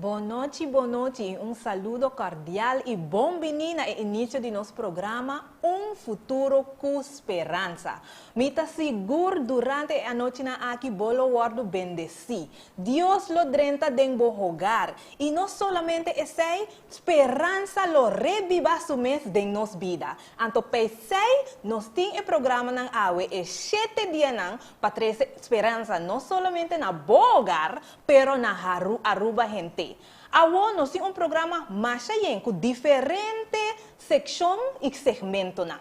Bon nochi, bon nochi y un saludo cordial y bon bini na e inicio di nos programa Un Futuro cu Speransa. Mi ta sigur durante e anochinan aki bo lo wordo bendeci. Dios lo drenta den bo hogar y no solamente esey, speransa lo rebiba su mes den nos bida. Anto p'esey nos tin e programanan awe e shete dianan pa trece speransa no solamente na bo hogar, pero na Aruba henter. Awo nos tin un programa masha yen cu diferente seccion y segmentonan.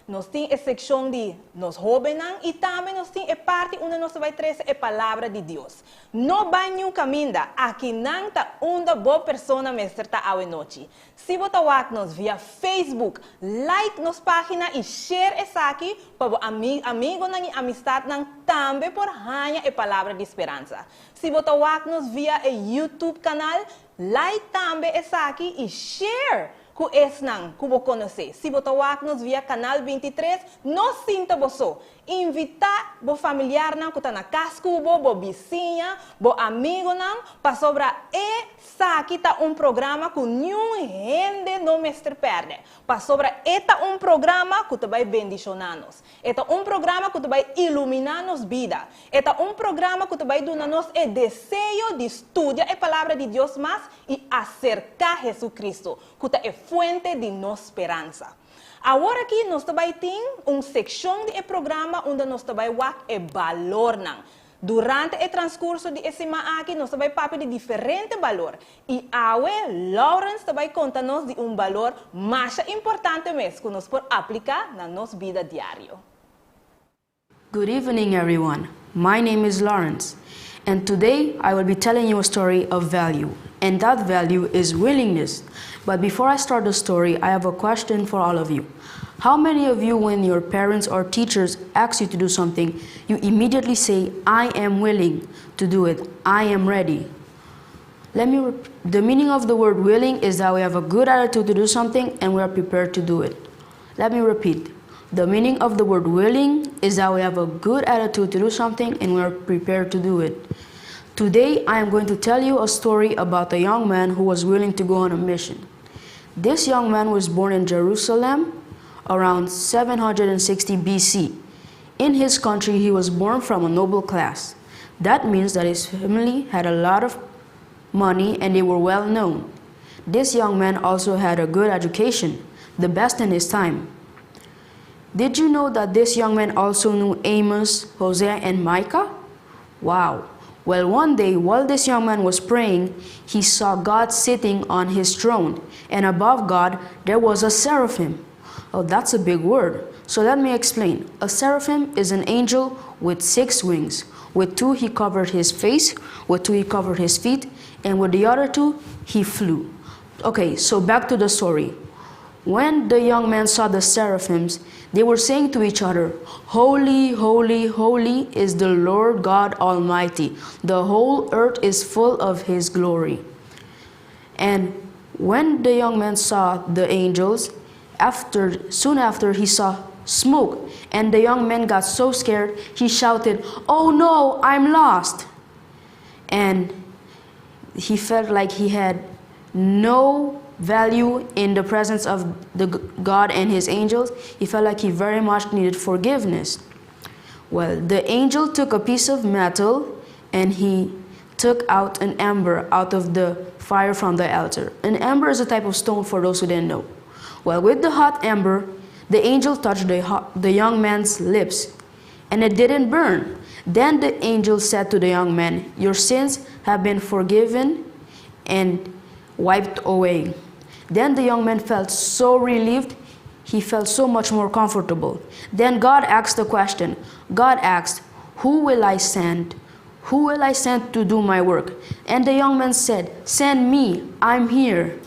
Nos tin e seccion di nos hobennan y tambe nos tin e parti unda nos ta bay trece e palabra di Dios. No bay niun caminda, akinan ta unda bo persona mester ta awe nochi. Si bo ta wak nos via Facebook, like nos pagina y share esaki pa bo amigonan y amistadnan tambe por haña e palabra di speransa. Si bo ta wak nos via e YouTube canal, like tambe esaki y share ku esnan ku bo konosé. Si bo ta wak nos via Canal 23, no sinta bo so. Invitá bo familiarnan ku ta na kas ku bo, bo bisiña, bo amigonan, pasobra esaki ta un programa ku niun hende no mester pèrdè. Pasobra e ta un programa ku ta bai bendishoná nos. E ta un programa ku ta bai iluminá nos bida. E ta un programa ku ta bai duna nos e deseo di studia e Palabra di Dios mas i aserká Hesu-Kristu, ku ta e fuente di nos speransa. Awor aki nos ta bai tin un sekshon di e programa unda nos ta bai wak e balornan. Durante e transkurso di e siman aki nos ta bai papia di diferente balor i awe Lawrence ta bai konta nos di un balor masha importante mes ku nos por apliká na nos bida diario. Good evening everyone, my name is Lawrence and today I will be telling you a story of value and that value is willingness. But before I start the story, I have a question for all of you. How many of you when your parents or teachers ask you to do something, you immediately say, I am willing to do it, I am ready? Let me the meaning of the word willing is that we have a good attitude to do something and we are prepared to do it. Let me repeat. The meaning of the word willing is that we have a good attitude to do something and we are prepared to do it. Today, I am going to tell you a story about a young man who was willing to go on a mission. This young man was born in Jerusalem around 760 BC. In his country, he was born from a noble class. That means that his family had a lot of money and they were well known. This young man also had a good education, the best in his time. Did you know that this young man also knew Amos, Hosea, and Micah? Wow! Well, one day, while this young man was praying, he saw God sitting on his throne, and above God there was a seraphim. Oh, that's a big word. So let me explain. A seraphim is an angel with six wings. With two he covered his face, with two he covered his feet, and with the other two he flew. Okay, so back to the story. When the young man saw the seraphims, they were saying to each other, Holy, holy, holy is the Lord God Almighty. The whole earth is full of his glory. And when the young man saw the angels, after, soon after he saw smoke, and the young man got so scared, he shouted, Oh no, I'm lost! And he felt like he had no value in the presence of the God and his angels. He felt like he very much needed forgiveness. Well, the angel took a piece of metal and he took out an ember out of the fire from the altar. An ember is a type of stone for those who didn't know. Well, with the hot ember, the angel touched the, hot, the young man's lips, and it didn't burn. Then the angel said to the young man, Your sins have been forgiven and wiped away. Then the young man felt so relieved, he felt so much more comfortable. Then God asked the question God asked, Who will I send? Who will I send to do my work? And the young man said, Send me, I'm here.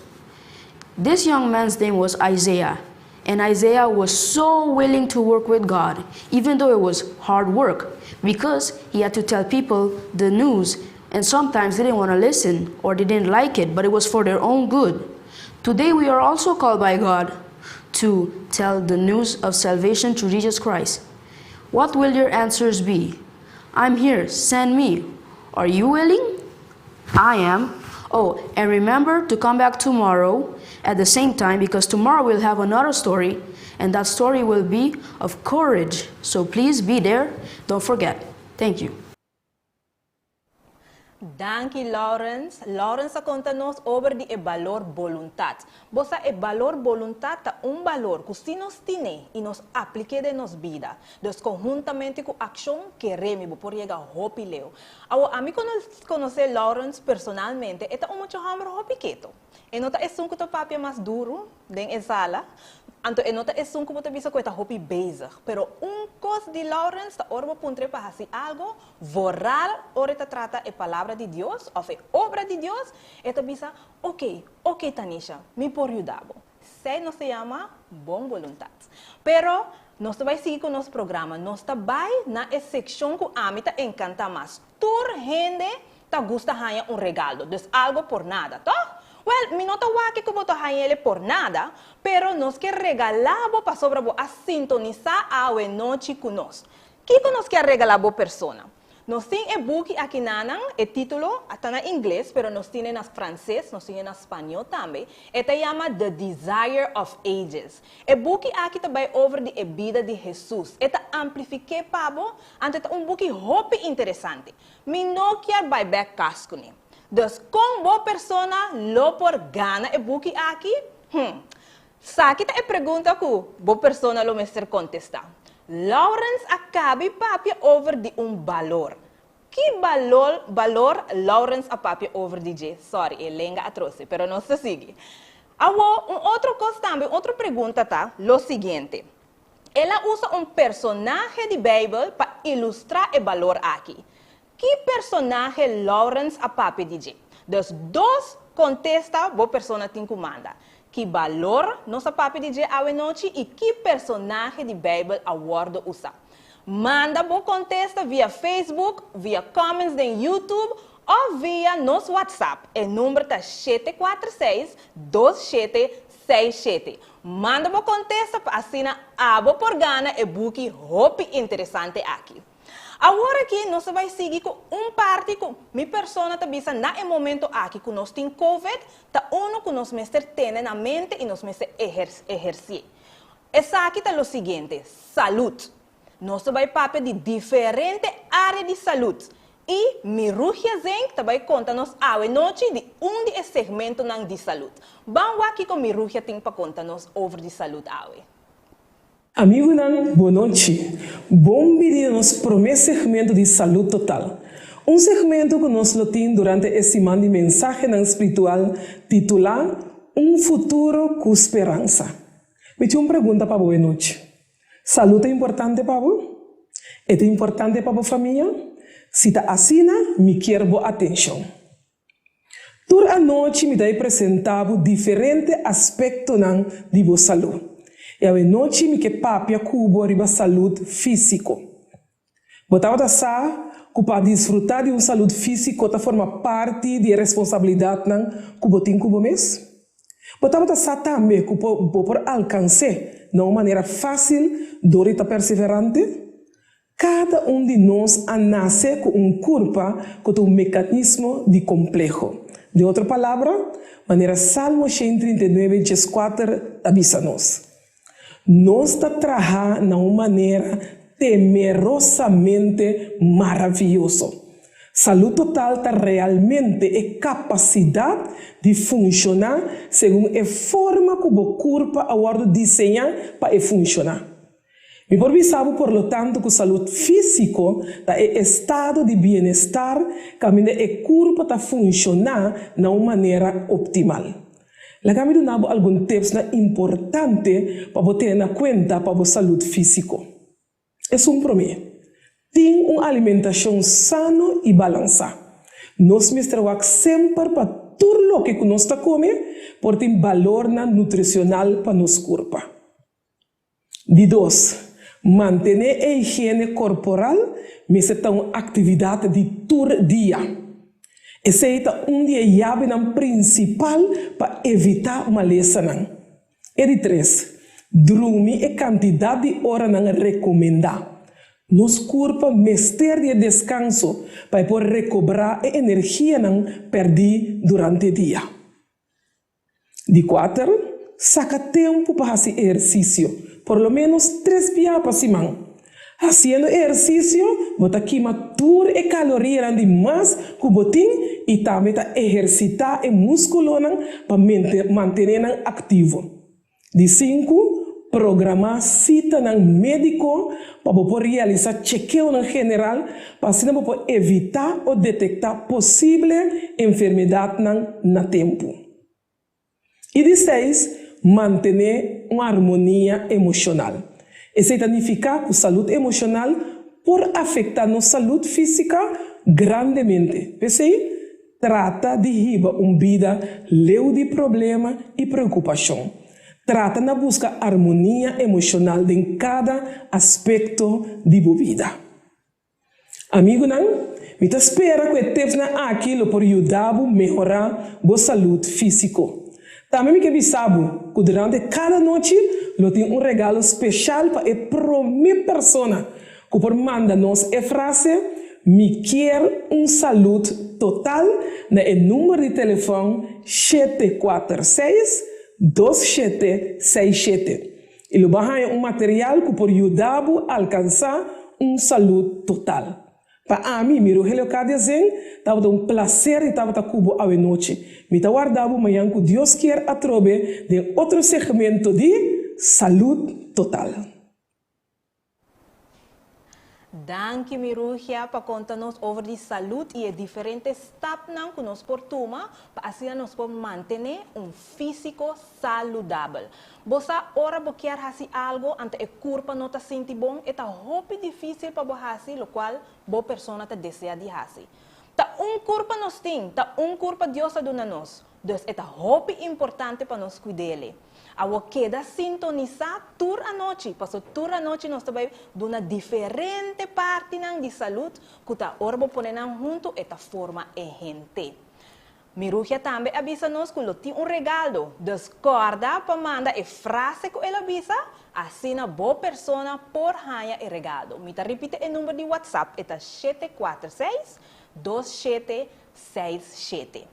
This young man's name was Isaiah. And Isaiah was so willing to work with God, even though it was hard work, because he had to tell people the news, and sometimes they didn't want to listen or they didn't like it, but it was for their own good. Today we are also called by God to tell the news of salvation through Jesus Christ. What will your answers be? I'm here, send me. Are you willing? I am. Oh, and remember to come back tomorrow at the same time because tomorrow we'll have another story, and that story will be of courage. So please be there. Don't forget. Thank you. Danki, Lawrence. Lawrence a konta nos over di e balor boluntat. Bo sa e balor boluntat ta un balor ku si nos tin e i nos aplik'é den nos bida, dus konhuntamente ku akshon, kere mi bo por yega hopi leu. Awor, ami konosé Lawrence personalmente, e ta un mucha hòmber hopi keto. E no ta esun ku ta papia mas duru den e sala, anto e no ta esun ku bo ta bisa ku e ta hopi bezig. Pero un kos di Lawrence ta ora bo puntr'é pa hasi algu, vooral ora e ta trata e palabra di Dios òf e obra di Dios, e ta bisa, Oké, oké Tanisha, mi por yuda bo. Esei nos ta yama bon boluntat. Pero nos ta bai sigui ku nos programa. Nos ta bai na e sekshon ku ami ta enkantá mas. Tur hende ta gusta haña un regaldo, dus algo por nada, tòg? Wèl, mi no ta wak ku bo ta hañ'el por nada, pero nos ke regalá bo pasobra bo a sintonisá awe nochi ku nos. Kiko nos ke a regalá bo persona? Nos tin e buki aki nanan, e título ta na ingles, pero nos tin e na franses, nos tin e na spañó tambe. E ta yama The Desire of Ages. E buki aki ta bai over di e bida di Hesus. E ta amplifik'é pa bo, anto e ta un buki hopi interesante. Mi no kier bai bek kas kuné. Dus kon bo persona lo por gana e buki aki? Hm. Saki ta e pregunta ku bo persona lo mester kontestá. Lawrence a kabi papia over di un balor. Ki balor balor Lawrence a papia over di dje? Sorry, e lenga a trose, pero nos ta sigui. Awor, un otro kos tambe, un otro pregunta ta lo siguiente. El a usa un personahe di Beibel pa ilustrá e balor aki. Ki personahe Lawrence a papia di dje? Dus dos kontesta bo persona tin ku manda. Ki balor nos a papia di dje awenochi i ki personahe di Beibel a wòrdu usá? Manda bo kontesta via Facebook, via comments den YouTube òf via nos WhatsApp. E number ta 746 27 67. Manda bo kontesta pa asina abo por gana e buki hopi interesante aki. Awor aki nos ta bai sigui ku un parti ku mi persona ta bisa na e momento aki ku nos tin covid ta unu ku nos mester tene na mente i nos mester ehersié. Esaki ta lo siguiente, salud. Nos ta bai papia di diferente área di salud i Mirugia Zenk ta bai konta nos awe nochi di un di e segmentonan di salud. Ban wak kiko Mirugia tin pa konta nos over di salud awe. Amigunan, bon nochi. Bon bini na nos promé segmento di Salud Total. Un segmento ku nos lo tin durante e siman di mensahenan spiritual titulá Un futuro ku speransa. Mi tin un pregunta pa bo e nochi. Salud ta importante pa bo? E ta importante pa bo famia? Si ta asina, mi kier bo atenshon. Tur anochi mi ta e presentá bo diferente aspektonan di bo salú. I awenochi mi ke papia ku bo riba salud físiko. Bo tabata sa ku pa disfrutá di un salud físiko ta forma parti di e responsabilidatnan ku bo tin ku bo mes? Bo tabata sa tambe ku bo por alkans'é na un manera fásil dor di ta perseverante? Kada un di nos a nase ku un kurpa ku ta un mekanismo di kompleho. Den otro palabra, manera Salmo 139 14 ta bisa nos, nos ta traha na un manera temerosamente maravioso. Salú total ta realmente e kapasidat di funshoná segun e forma ku bo kurpa a wòrdu diseñá pa e funshoná. Mi por bisa bo por lo tanto ku salud físiko ta e estado di bienestar kaminda e kurpa ta funshoná na un manera optimal. Laga mi duna bo algun tipsnan importante pa bo tene na kuenta pa bo salud físiko. Esun promé, Tin un alimentashon sano i balansá. Nos mester wak semper pa tur loke ku nos ta kome por tin balornan nutrisional pa nos kurpa. Di dos, mantené e higiene korporal mester ta un aktividat di tur dia. Esei ta un di e yabinan prinsipal pa evitá malesanan. E di tres, drumi e kantidat di oranan rekomendá. Nos kurpa mester di e deskanso pa e por rekobrá e energianan pèrdí durante dia. Di kuater, saka tempu pa hasi ehersisio, por lo ménos tres bia pa siman. Hasiendo ehersisio, bo ta kima tur e kalorianan di mas ku bo tin i tambe ta ehersitá e múskulonan pa mantené nan aktivo. Di sinku, programá sitanan médiko pa bo por realisá chekeonan general pa asina bo por evitá o detektá posible enfermedatnan na tempu. I di seis, mantené un armonia emoshonal. Esei ta nifiká ku salud emoshonal por afektá nos salud físika grandemente. P'esei, trata di hiba un bida leu di problema i preokupashon. Trata na buska armonia emoshonal den kada aspekto di bo bida. Amigunan, mi ta spera ku e tipsnan aki lo por yuda bo mehorá bo salud físiko. Tambe mi ke bisa bo ku durante kada nochi lo tin un regalo speshal pa e promé persona ku por manda nos e frase Mi kier un salud total na e number di telefòn 746 2767 i lo bo haña un material ku por yuda bo alkansá un salud total. Pa ami, mi Rogelio Cadia Zen, tabata un plaser di tabata ku bo awe nochi. Mi ta warda bo mañan ku Dios kier atrobe den otro segmento di Salud Total. Danki mi Rugia pa konta nos over di salud i e diferente stapnan ku nos por tuma pa asina nos por mantené un físiko saludabel. Bo sa ora bo kier hasi algo anto e kurpa no ta sinti bon e ta hopi difísil pa bo hasi lokual bo persona ta desea di hasi. Ta un kurpa nos tin, ta un kurpa Dios a duna nos. Dus e ta hopi importante pa nos kuid'ele. Awor keda sintonisá tur anochi, paso tur anochi nos ta bai duna diferente partinan di salud ku ta ora bo pone nan huntu e ta forma e hende. Mirugia tambe a bisa nos ku lo tin un regaldo, dus kòrda pa manda e frase ku el a bisa, asina bo persona por haña e regaldo. Mi ta ripiti e number di WhatsApp, e ta 746 2767.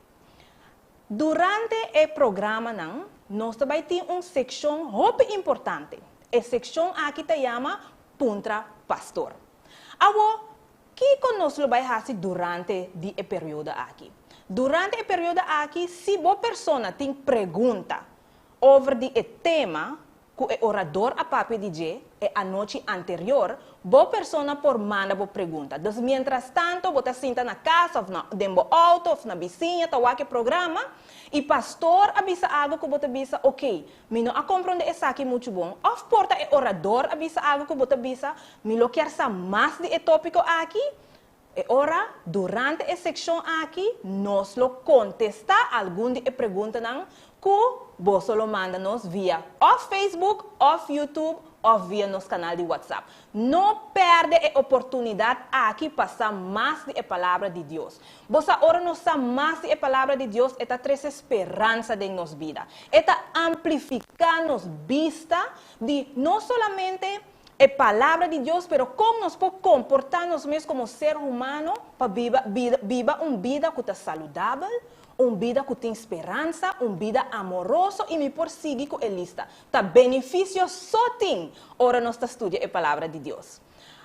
Durante e programanan nos ta bai tin un sekshon hopi importante. E sekshon aki ta yama Puntra Pastor. Awo, kiko nos lo bai hasi durante di e periodo aki? Durante e periodo aki, si bo persona tin pregunta over di e tema ku e orador a papia di dje e anochi anterior, bo persona por manda bo pregunta. Dus mientras tanto bo ta sinta na kas òf na den bo outo òf na bisiña ta wak e programa i pastor a bisa algu ku bo ta bisa, ok, mi no a komprondé esaki muchu bon òf por ta e orador a bisa algu ku bo ta bisa, mi lo kier sa mas di e tópiko aki. E ora, durante e sekshon aki, nos lo kontestá algun di e preguntanan ku boso lo manda nos via òf Facebook òf YouTube òf via nos kanal di WhatsApp. No pèrdè e oportunidat aki pa sa mas di e Palabra di Dios. Bo sa ora nos sa mas di e Palabra di Dios e ta trese speransa den nos bida. E ta amplifiká nos bista di no solamente E Palabra di Dios, pero kon nos por komportá nos mes komo ser humano pa biba bida biba un bida ku ta saludabel, un bida ku tin speransa, un bida amoroso i mi por sigui ku e lista. Ta benefisio so tin ora nos ta studia e Palabra di Dios.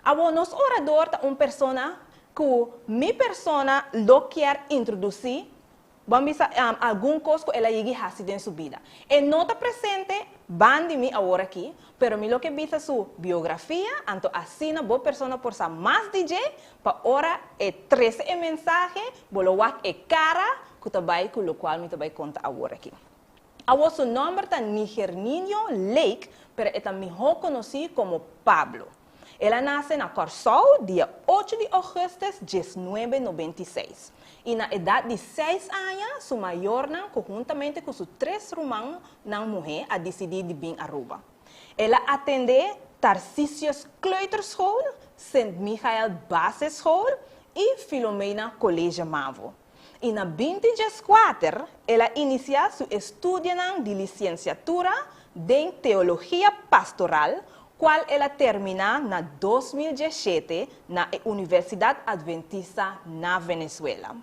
Awor nos orador ta un persona ku mi persona lo kier introdusí. Bo a bisa algun kos ku el a yegi hasi den su bida. E no ta presente ban di mi awor aki, pero mi lo ke bisa su biografia, anto asina bo persona por sa mas di dje, pa ora e trese e mensahe, bo lo wak e kara ku ta bai ku lokual mi ta bai konta awor aki. Awor su nòmber ta Nigerninio Lake, pero e ta mihó konosí komo Pablo. El a nase na Kòrsou dia ocho di ougùstùs 1996 i na edat di seis aña su mayornan konhuntamente ku su tres rumannan muhé a disidí di bin Aruba. El a atendé Tarcisius Kleuterschool, Sint Michael Basisschool i Filomena College Mavo. I na 2014 el a inisiá su estudionan di lisiensiatura den Teologia Pastoral, kual el a terminá na 2017 na e Universidat Adventista na Venezuela.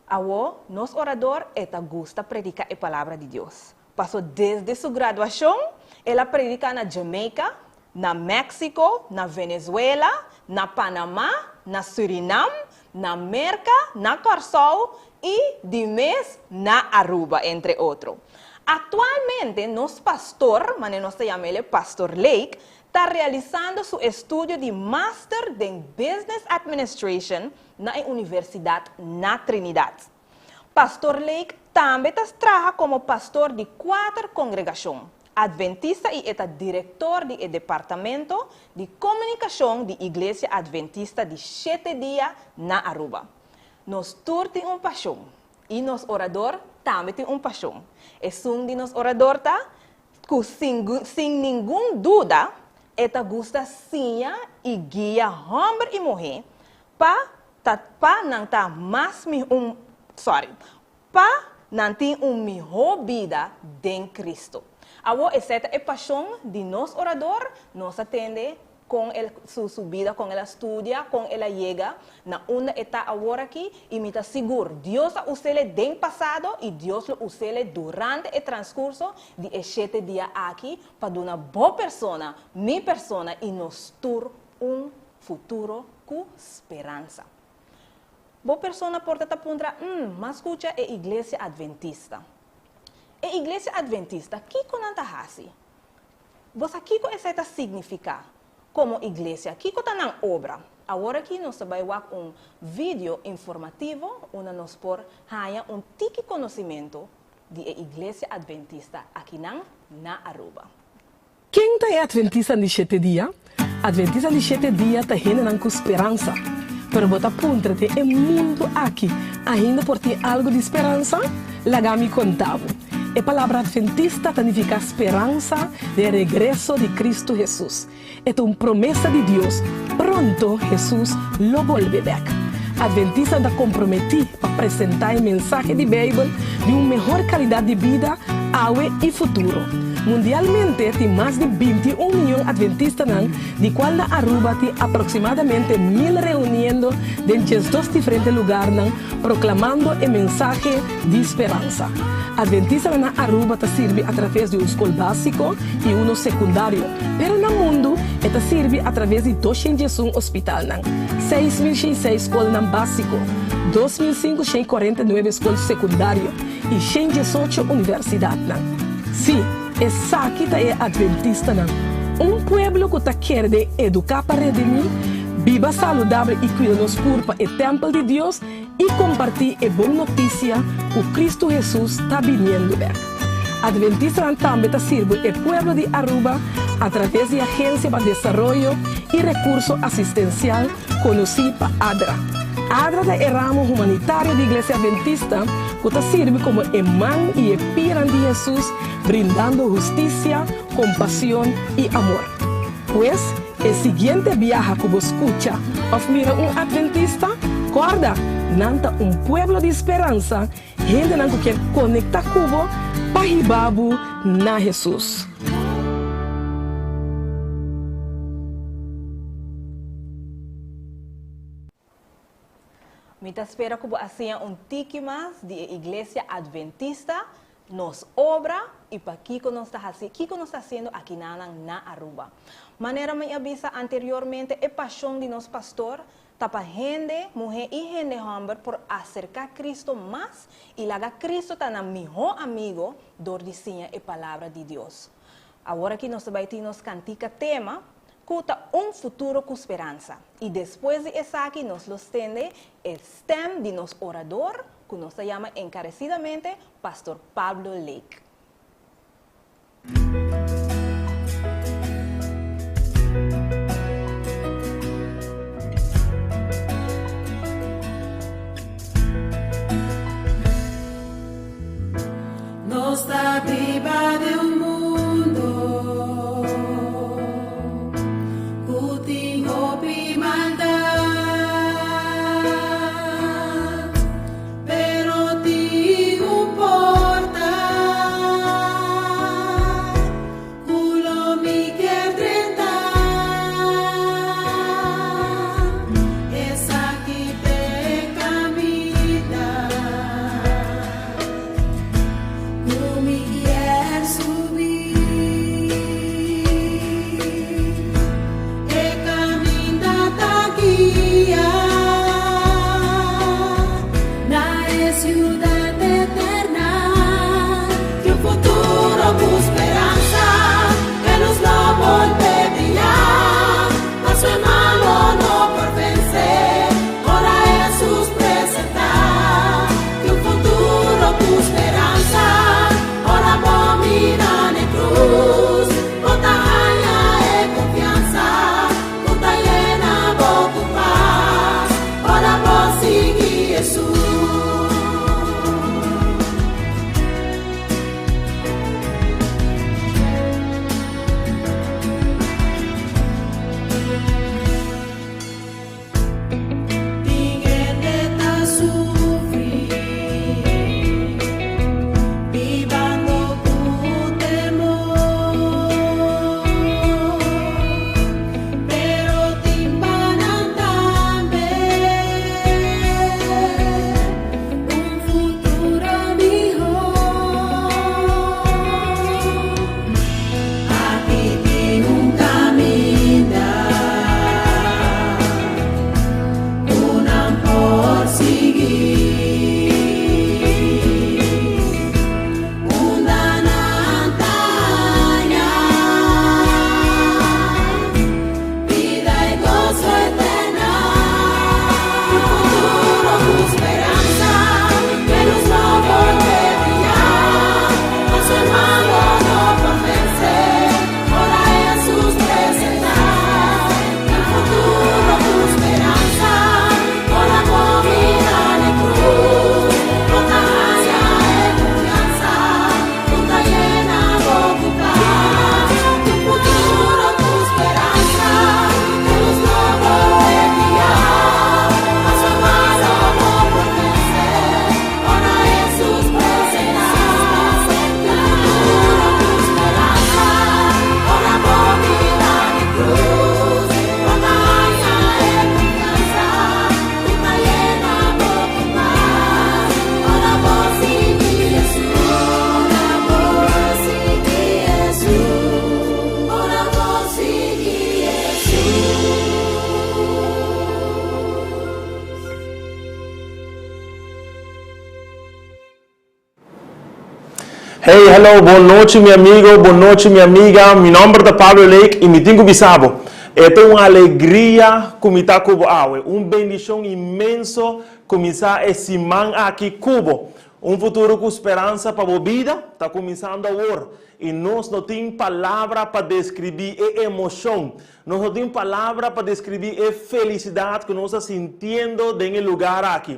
Awo, nos orador e ta gusta prediká e palabra di Dios. Pasó desde su graduashon, el a prediká na Jamaica, na Mexico, na Venezuela, na Panamá, na Surinam, na Merka, na Kòrsou i di mes na Aruba, entre otro. Aktualmente nos pastor, manera nos ta yama el e Pastor Lake, ta realisando su estudio di master den Business Administration na e universidat na Trinidad. Pastor Lake tambe ta traha komo pastor di kuater kongregashon Adventista i e ta direktor di e departamento di komunikashon di Iglesia Adventista di Shete Dia na Aruba. Nos tur tin un pashon i nos orador tambe tin un pashon. Esun di nos orador ta ku sin sin ningun duda e ta gusta siña i guia hòmber i muhé pa ta pa nan ta mas mi un sorry pa nan tin un mihó bida den Cristo. Awor esei ta e pashon di nos orador, nos a tende kon el su su bida kon el a studia, kon el a yega na unda e ta awor aki i mi ta sigur Dios a us'ele den pasado i Dios lo us'ele durante e transkurso di e shete dia aki pa duna bo persona, mi persona i nos tur un futuro ku speransa. Bo persona por ta ta puntra, Umm, m'a skucha e Iglesia Adventista. E Iglesia Adventista, kiko nan ta hasi? Bo sa kiko esei ta signifiká komo iglesia? Kiko ta nan obra? Awor aki nos ta bai wak un video informativo unda nos por haña un tiki konosimentu di e Iglesia Adventista akinan na Aruba. Ken ta e Adventistanan di Shete Dia? Adventistanan di Shete Dia ta hendenan ku speransa. Pero bo ta puntra den e mundu aki ainda por tin algu di speransa? Laga mi konta bo. E palabra Adventista ta nifiká speransa den e regreso di Kristu Hesus. E ta un promesa di Dios, pronto Hesus lo bolbe bèk. Adventistanan ta komprometí pa presentá e mensahe di Beibel di un mehor kalidat di bida awe i futuro. Mundialmente tin mas di 21 miyon adventistanan, di kual na Aruba tin aproksimadamente mil reuniendo den 12 diferente lugarnan proklamando e mensahe di speransa. Adventistanan na Aruba ta sirbi atraves di un skol básiko i uno sekundario, pero na mundu e ta sirbi atraves di 201 hospitalnan, 6.106 skolnan básiko, 2.549 skol sekundario i 118 universidatnan. Sí, esaki ta e adventistanan, un pueblo ku ta kere den eduká pa redimí, biba saludabel i kuida nos kurpa e tèmpel di Dios i kompartí e bon notisia ku Kristu Hesus ta biniendo bèk. Adventistanan tambe ta sirbi e pueblo di Aruba atraves di Agensia pa Desaroyo i Rekurso Asistensial konosí pa ADRA. ADRA ta e ramo humanitario di Iglesia Adventista ku ta sirbi komo e man i e pianan di Hesus brindando hustisia, kompasion i amor. Pues, e siguiente biaha ku bo skucha òf mira un adventista, kòrda, nan ta un pueblo di speransa, hendenan ku kier konektá ku bo pa hiba bo na Hesus. Mi ta spera ku bo a siña un tiki mas di e Iglesia Adventista, nos obra i pakiko nos ta hasi, kiko nos ta hasiendo akinanan na Aruba. Manera mi a bisa anteriormente, e pashon di nos pastor ta pa hende muhé i hende hòmber por aserká Kristo mas i laga Kristo ta nan mihó amigo dor di siña e Palabra di Dios. Awor aki nos ta bai tin nos kantika tema ku ta Un futuro ku speransa. I despues di esaki nos lo stende e stèm di nos orador ku nos ta yama enkaresidamente Pastor Pablo Lake. ta biba den un mundo ku tin hopi maldat, pero tin un porta ku lo mi kier drenta. Esaki t'e kaminda. Ku mi kier subi. E kaminda ta guia na e siudat eterna. Di un futuro ku speransa, e lus lo bolbe bria. Paso e malo no por vense, ora Hesus presentá. Di un futuro ku speransa, ora bo mira n'e krus, bo ta haña e konfiansa ku ta yena bo ku pas, ora bo sigui Hesus. Tin hende ta sufri, bibando ku temor, pero tin pa nan tambe un futuro mihor. Aki tin un kaminda ku nan por sigui, unda nan ta haña bida i goso eterna. Un futuro ku speransa, e lus lo bolbe bria, paso e malo no por vense, ora Hesus presentá. Un futuro ku speransa, ora bo mira n'e krus, bo ta haña e konfiansa ku ta yena bo ku pas. Un futuro ku speransa, e lus lo bolbe bria, paso e malo no por vense, ora Hesus presentá. Un futuro ku speransa, ora bo mira n'e krus, bo ta haña e konfiansa ku ta yena bo ku pas. Ora bo sigui Hesus, ora bo sigui Hesus, ora bo sigui Hesus. Hey, hello, bon nochi mi amigo, bon nochi mi amiga. Mi nomber ta Pablo Lake y mi tin cu bisa bo, e ta un alegria cu mi ta cu bo awe. Un bendicion inmenso cuminsa e siman aki cu bo. Un futuro cu speransa pa bo bida ta cuminsando awor y nos no tin palabra pa describi e emocion, nos no tin palabra pa describi e felicidad cu nos ta sintiendo den e lugar aki.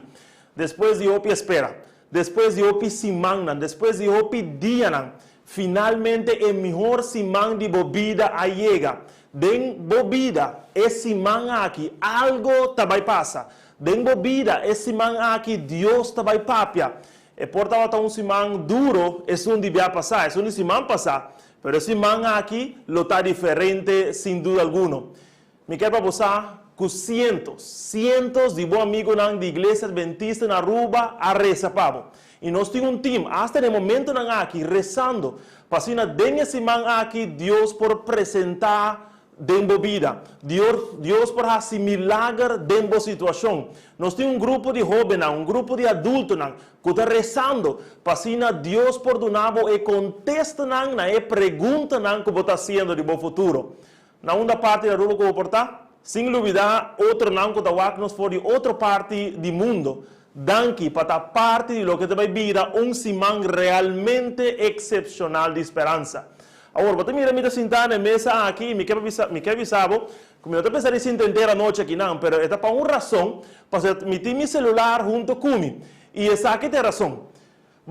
Despues di hopi espera, despues di hopi simannan, despues di hopi dianan, finalmente e mihor siman di bo bida a yega. Den bo bida e siman aki algo ta bai pasa. Den bo bida e siman aki Dios ta bai papia. E por tabata un siman duro esun di bia pasa, esun di siman pasa, pero e siman aki lo ta diferente sin duda alguno. Mi kier pa bo sa ku sientos, sientos di bo amigunan di Iglesia Adventista na Aruba a resa pa bo. I nos tin un tim, asta na e momentonan aki, resando pa asina den e siman aki Dios por presentá den bo bida. Dios, Dios por hasi milager den bo situashon. Nos tin un grupo di hóbennan, un grupo di adultonan ku ta resando pa asina Dios por duna bo e kontestanan na e preguntanan ku bo ta hasiendo di bo futuro. Na unda parti di Aruba ku bo por ta? Sin lubidá otronan ku ta wak nos for di otro parti di mundo. Danki pa ta parti di loke ta bai bira un siman realmente eksepshonal di speransa. Awor, bo ta mira mi ta sintá na e mesa aki i mi ke pa bisa, mi ke bisa bo ku mi no ta pensa di sinta henter anochi akinan, pero e ta pa un rason, pasobra mi tin mi selular hunto ku mi. I esaki ta e rason.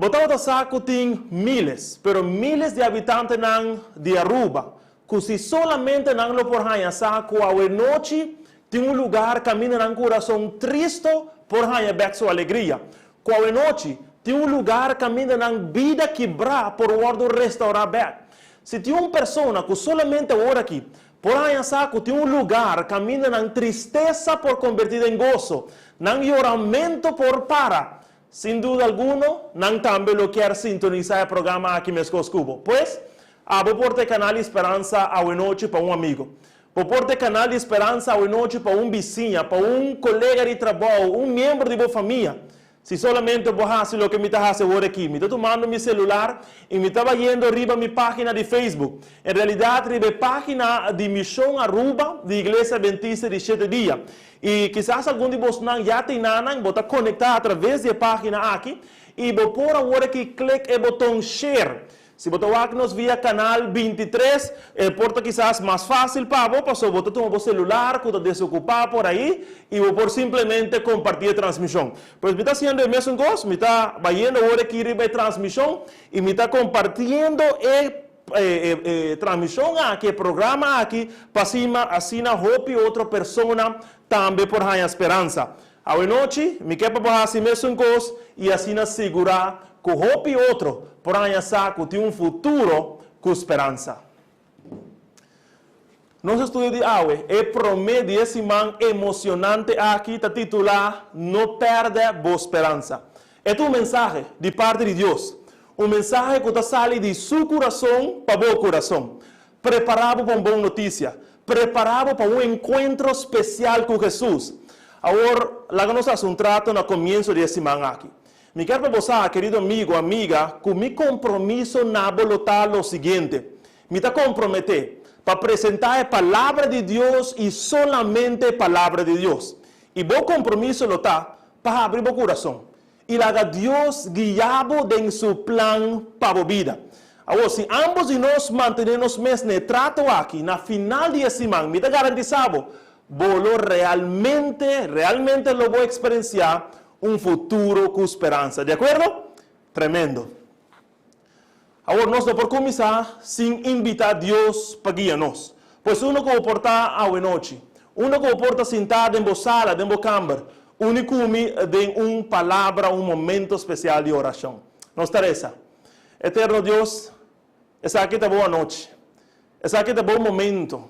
Bo tabata sa ku tin miles, pero miles di habitantenan di Aruba ku si solamente nan lo por haña sa ku awenochi tin un lugar kaminda nan kurason tristo por haña bèk su alegria, ku awenochi tin un lugar kaminda nan bida kibrá por wòrdu restaurá bèk. Si tin un persona ku solamente awor aki por haña sa ku tin un lugar kaminda nan tristesa por kombertí den goso, nan yoramentu por para, Sin duda alguno, nan tambe lo kier sintonisa e programa aki meskos ku bo. Pues, abo por ta e kanal di speransa awenochi pa un amigo. Bo por ta e kanal di speransa awenochi pa un bisiña, pa un kolega di trabou, un miembro di bo famia. Si solamente bo hasi loke mi ta hasi awor aki, mi ta tumando mi selular i mi ta bayendo riba mi página di Facebook. En realidat riba e página di Mishon Aruba di Iglesia Adventista di Shete Dia. I kisas algun di bosnan ya tin nanan, bo ta konektá atraves di e página aki i bo por awor aki klik e boton share. Si bo ta wak nos via kanal 23, e por ta kisas mas fásil pa bo, pasobra bo ta tuma bo selular ku ta desokupá por ahí i bo por simplemente kompartí e transmishon. Pues mi ta hasiendo e mesun kos, mi ta bayendo awor aki riba e transmishon i mi ta kompartiendo e E transmishon aki, e programa aki, pa asina asina hopi otro persona tambe por haña speransa. Awenochi, mi ke pa bo hasi mesun kos i asina sigurá ku hopi otro por haña sa ku tin un futuro ku speransa. Nos estudio di awe, e promé di e siman emocionante aki, ta titulá No Pèrdè Bo Speransa. E ta un mensahe di parti di Dios, un mensahe ku ta sali di Su kurason pa bo kurason. Prepará bo pa un bon notisia. Prepará bo pa un enkuentro spesial ku Hesus. Awor, laga nos hasi un trato na komienso di e siman aki. Mi kier pa bo sa, kerido amigo, amiga, ku mi kompromiso na bo lo ta lo siguiente, Mi ta komprometé pa presentá e Palabra di Dios i solamente e Palabra di Dios. I bo kompromiso lo ta pa habri bo kurason i laga Dios guia bo den su plan pa bo bida. Awor, si ámbos di nos mantené nos mes na e trato aki, na final di e siman, mi ta garantisá bo, bo lo realmente, realmente lo bo eksperensiá un futuro ku speransa. Di akuerdo? Tremendo! Awor nos no por kuminsá sin invitá Dios pa guia nos. Pues unda ku bo por ta awenochi, unda ku bo por ta sintá den bo sala, den bo kamber, uni ku mi den un palabra, un momento spesial di orashon. Nos ta resa, Eterno Dios, esaki ta bo anochi. Esaki ta bo momento.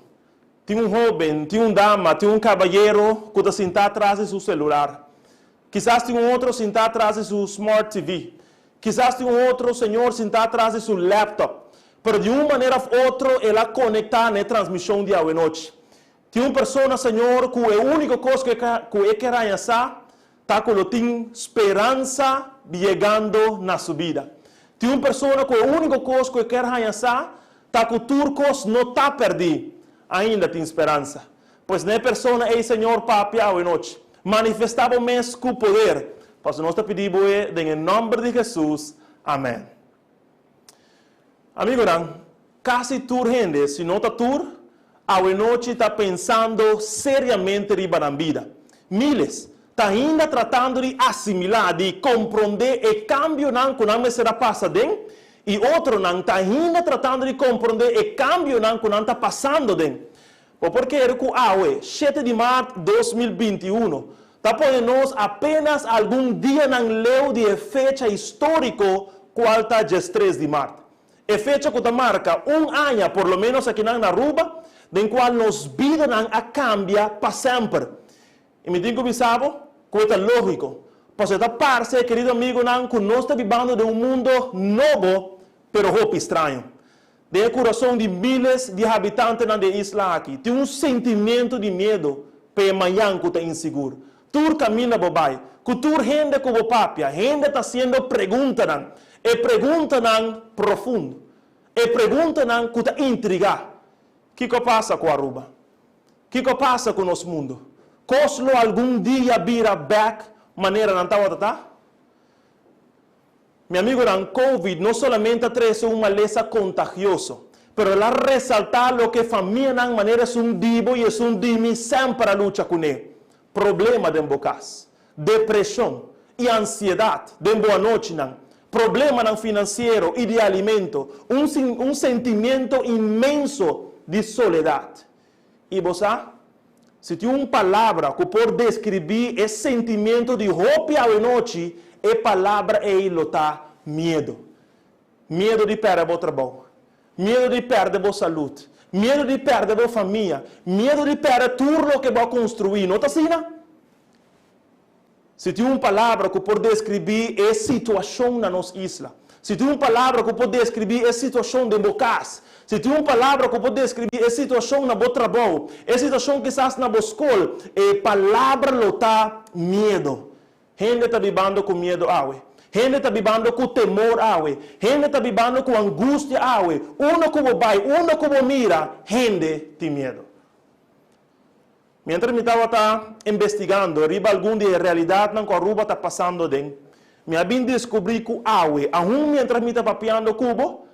Tin un hóben, tin un dama, tin un kabayero ku ta sintá tras di su selular. Kisas tin un otro sintá tras di su smart TV. Kisas tin un otro señor sintá tras di su laptop. Pero di un manera of otro el a konektá na e transmishon di awenochi. Tin un persona, Señor, ku e úniko kos ku e ku e ke raña sa ta ku lo tin speransa yegando na su bida. Tin un persona ku e úniko kos ku e ker haña sa ta ku tur kos no ta pèrdí, ainda tin speransa. Pues na e persona ei, Señor, papia awenochi. Manifestá bo mes ku poder. Pasobra nos ta pidi bo e den e nòmber di Hesus. Amèn. Amigonan, kasi tur hende, si no ta tur, awenochi ta pensando seriamente riba nan bida. Miles ta ainda tratando di asimilá, di komprondé e kambionan ku nan mester a pasa den, i otronan ta ainda tratando di komprondé e kambionan ku nan ta pasando den. Bo por kere ku awe, shete di mart 2021, ta pone nos apenas algun dianan leu di e fecha históriko kual ta 13 di mart. E fecha ku ta marka un aña, por lo ménos akinan na Aruba, den kual nos bidanan a kambia pa semper. I mi tin ku bisa bo ku e ta lógiko, pasobra e ta parse, kerido amigunan, ku nos ta bibando den un mundo nobo pero hopi straño. Den e kurason di miles di habitantenan di e isla aki tin un sentimiento di miedu pa e mañan ku ta insigur. Tur kaminda bo bai, ku tur hende ku bo papia, hende ta hasiendo preguntanan, e preguntanan profundo, e preguntanan ku ta intrigá. Kiko a pasa ku Aruba? Kiko a pasa ku nos mundu? Kos lo algun dia bira bèk manera nan tabata ta? Mi amigonan, Covid no solamente a trese un malesa kontagioso, pero el a resaltá loke famianan manera esun di bo i esun di mi semper a lucha kuné, problema den bo kas, depreshon i ansiedat den bo anochinan. Problemanan finansiero i di alimento, un un sentimiento inmenso di soledat. I bo sa? Si tin un palabra ku por deskribí e sentimiento di hopi awenochi, e palabra ei lo ta miedu. Miedu di pèrdè bo trabou. Miedu di pèrdè bo salud. Miedu di pèrdè bo famia. Miedu di pèrdè tur loke bo a konstruí. No ta asina? Si tin un palabra ku por deskribí e situashon na nos isla, si tin un palabra ku por deskribí e situashon den bo kas, si tin un palabra ku por deskribí e situashon na bo trabou, e situashon kisas na bo skol, e palabra lo ta miedu. Hende ta bibando ku miedu awe. Hende ta bibando ku temor awe. Hende ta bibando ku angustia awe. Unda ku bo bai, unda ku bo mira, hende tin miedu. Mientras mi tabata investigando riba algun di e realidatnan ku Aruba ta pasando aden, mi a bin deskubrí ku awe, aun mientras mi ta papiando ku bo,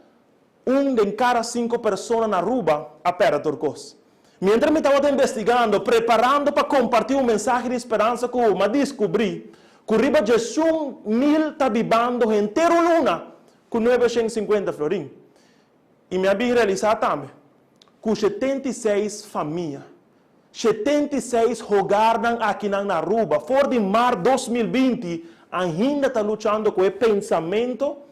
un den kada sinku persona na Aruba a pèrdè tur kos. Mientras mi tabata investigando, preparando pa kompartí un mensahe di speransa ku bo, mi a deskubrí ku riba 11,000 ta bibando henter un luna ku 950 florin. I mi a bin realisá tambe ku 76 famia, 76 hogarnan akinan na Aruba for di mart 2020 ainda ta luchando ku e pensamento,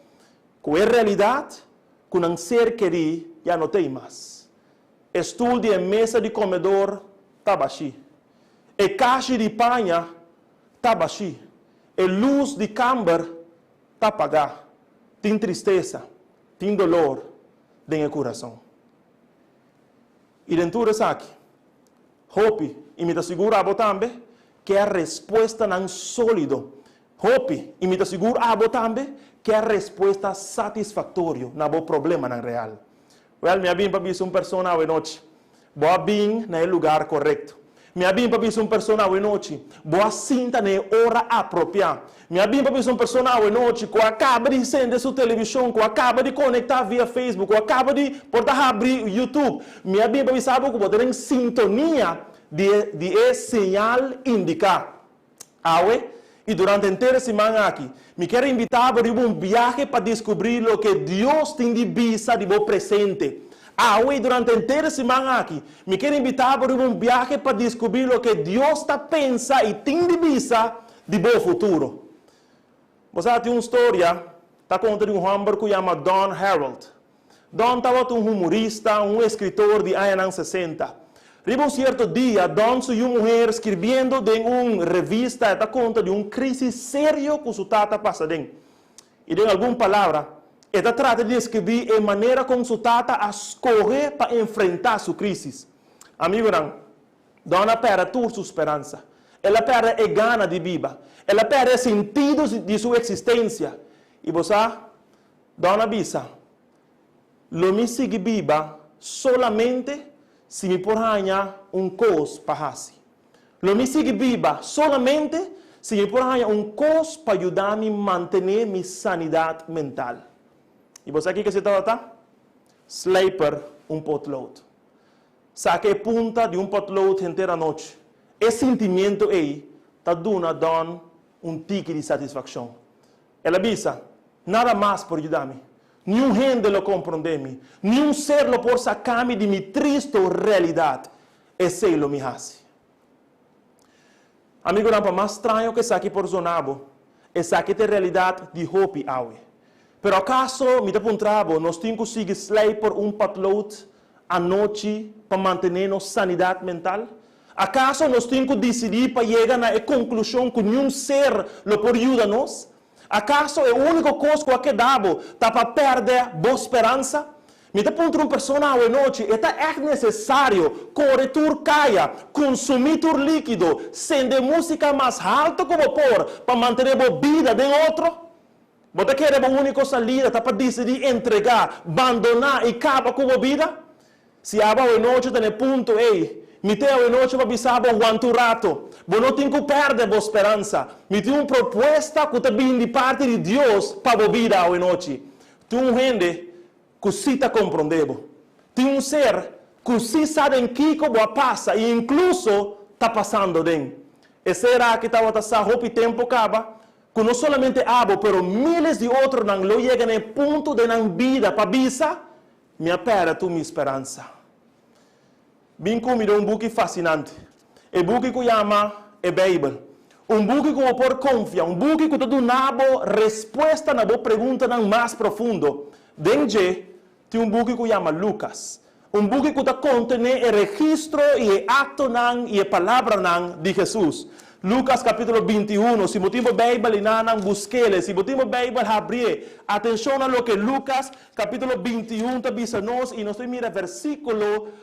ku e realidat ku nan ser kerí ya no t'ei mas. E stul di e mesa di komedor ta bashí. E kashi di paña ta bashí. E lus di kamber ta pagá. Tin tristesa, tin dolor den e kurason. I den tur esaki, hopi, i mi ta sigur abo tambe, ke respuestanan sólido. Hopi, i mi ta sigur abo tambe, ke respuesta satisfaktorio na bo problemanan real. Wèl, mi a bin pa bisa un persona awenochi, Bo a bin na e lugar korekto. Mi a bin pa bisa un persona awenochi, Bo a sinta na e ora apropiá. Mi a bin pa bisa un persona awenochi ku a kaba di sende su televishon, ku a kaba di konektá via Facebook, ku a kaba di por ta habri YouTube. Mi a bin pa bisa bo ku bo ta den sintonia di e di e señal indiká. Awe, i durante henter e siman aki, mi kier invitá bo riba un biahe pa diskubrí loke Dios tin di bisa di bo presente. Awe, i durante henter e siman aki, mi kier invitá bo riba un biahe pa diskubrí loke Dios ta pensa i tin di bisa di bo futuro. Bo sa tin un storia ta konta di un hòmber ku yama Don Harold. Don tabata un humorista, un eskritor di añanan 60. Riba un sierto dia, Don su yu muher skirbiendo den un revista e ta konta di un krísis serio ku su tata a pasa den. I den algun palabra, e ta trata di deskribí e manera kon su tata a skohe pa enfrentá su krísis. Amigunan, Don a pèrdè tur su speransa. El a pèrdè e gana di biba. El a pèrdè e sentido di su eksistensia. I bo sa? Don a bisa, Lo mi sigui biba solamente si mi por haña un kos pa hasi. Lo mi sigui biba solamente si mi por haña un kos pa yuda mi mantené mi sanidat mental. I bo sa kiko esei tabata? Slijper un potlood. Saka e punta di un potlood henter anochi. E sintimiento ei ta duna Don un tiki di satisfakshon. El a bisa, Nada mas por yuda mi. Niun hende lo komprondé mi. Niun ser lo por saka mi di mi tristu realidat. Esei lo mi hasi. Amigunan, pa mas straño ku esaki por zona bo, esaki ta e realidat di hopi awe. Pero akaso, mi ta puntra bo, nos tin ku sigui slei por un patlood anochi pa mantené nos sanidat mental? Akaso nos tin ku disidí pa yega na e konklushon ku niun ser lo por yuda nos? Akaso e úniko kos ku a keda bo ta pa pèrdè bo speransa? Mi ta puntra un persona awenochi, e ta ègt nesesario kore tur kaya, kunsumí tur líkido, sende músika mas haltu ku bo por pa mantené bo bida den otro? Bo ta kere bo úniko salida ta pa disidí entregá, bandoná i kaba ku bo bida? Si abo awenochi ta na e punto ei, mi te awenochi pa bisa bo wanta un rato. Bo no tin ku pèrdè bo speransa. Mi tin un propuesta ku ta bini di parti di Dios pa bo bida awenochi. Tin un hende ku sí ta komprondé bo. Tin un ser ku sí sa den kiko bo a pasa i inkluso ta pasando den. E ser aki tabata sa hopi tempu kaba. Ku no solamente abo, pero míles di otronan lo yega na e punto den nan bida pa bisa, Mi a pèrdè tur mi speransa. Bin ku mi den un buki fasinante, e buki ku yama e Beibel. Un buki ku bo por konfia, un buki ku ta duna bo respuesta na bo preguntanan mas profundo. Den dje tin un buki ku yama Lukas, un buki ku ta kontené e registro i e aktonan i e palabranan di Hesus. Lukas kapítulo 21, si bo tin bo Beibel i nan, busk'el. Si bo tin bo Beibel, habrié. Atenshon na loke Lukas kapítulo 21 ta bisa nos i nos ta mira versíkulo,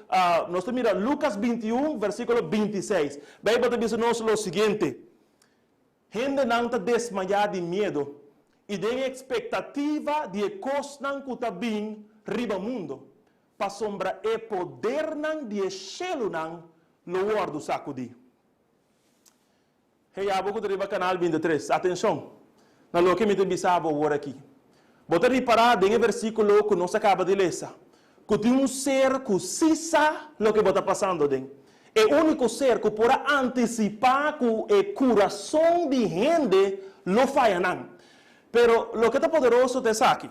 nos ta mira Lukas 21, versíkulo 26. Beibel ta bisa nos lo siguiente: Hendenan ta desmayá di miedu i den ekspektativa di e kosnan ku ta bin riba mundu, pasobra e podernan di e shelunan lo wòrdu sakudí. Hey abo ku ta riba Kanal 23, atenshon na loke mi ta bisa bo awor aki. Bo ta ripará den e versíkulo ku nos a kaba di lesa ku tin un ser ku sí sa loke bo ta pasando aden. E úniko ser ku por a antisipá ku e kurason di hende lo faya nan. Pero loke ta poderoso ta esaki,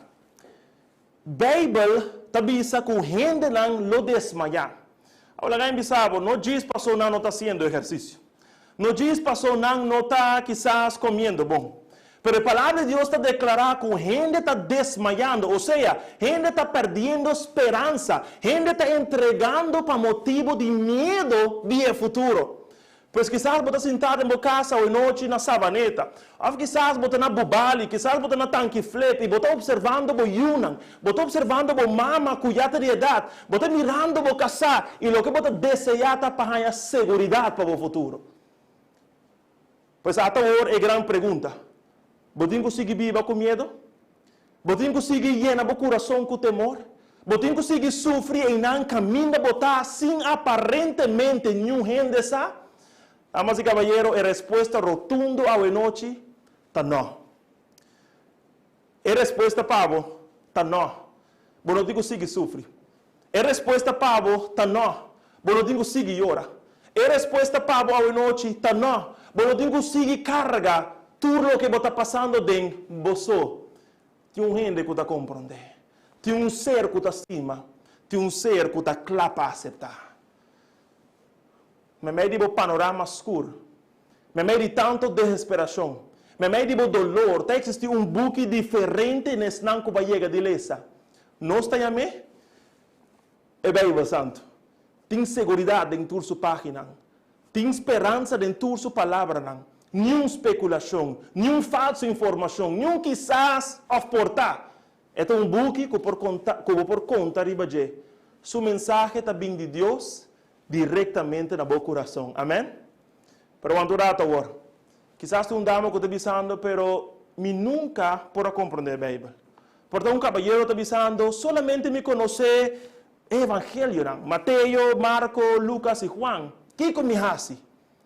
Beibel ta bisa ku hendenan lo desmayá. Awor laga mi bisa bo, no djis pasó nan no ta hasiendo ehersisio. No djis pasó nan no ta kisas komiendo bon. Pero e Palabra di Dios ta deklará ku hende ta desmayando, osea, hende ta pèrdiendo speransa, hende ta entregando pa motibu di miedu di e futuro. Pues kisas bo ta sintá den bo kas awenochi na Sabaneta, òf kisas bo ta na Bubali, kisas bo ta na Tanki Flip i bo ta opservando bo yunan, bo ta opservando bo mama ku ya ta di edat, bo ta mirando bo kasá i loke bo ta deseá ta pa haña seguridat pa bo futuro. Pues ata awor e gran pregunta, Bo tin ku sigui biba ku miedu? Bo tin ku sigui yena bo kurason ku temor? Bo tin ku sigui sufri einan kaminda bo ta sin aparentemente niun hende sa? Damas i kabayero, e respuesta rotundo awenochi ta nò. E respuesta pa bo ta nò. Bo no tin ku sigui sufri. E respuesta pa bo ta nò. Bo no tin ku sigui yora. E respuesta pa bo awenochi ta nò. Bo no tin ku sigui karga tur loke bo ta pasando den bo so. Tin un hende ku ta komprondé. Tin un ser ku ta stima. Tin un ser ku ta kla pa aseptá. Meimei di bo panorama skur, meimei di tantu desesperashon, meimei di bo dolor, ta eksistí un buki diferente na esnan ku bo a yega di lesa. Nos ta yam'é e Beibel Santu. Tin seguridat den tur su páginanan. Tin speransa den tur su palabranan. Niun spekulashon, niun falsu informashon, niun kisas òf por ta. E ta un buki ku por konta, ku bo por konta riba dje. Su mensahe ta bin di Dios direktamente na bo kurason. Amèn? Pero wanta un ratu awor. Kisas tin un dama ku ta bisando, Pero mi nunka por a komprondé Beibel. Por ta un kabayero ta bisando, Solamente mi konosé e Evangelionan, Mateo, Marko, Lukas i Juan. Kiko mi hasi?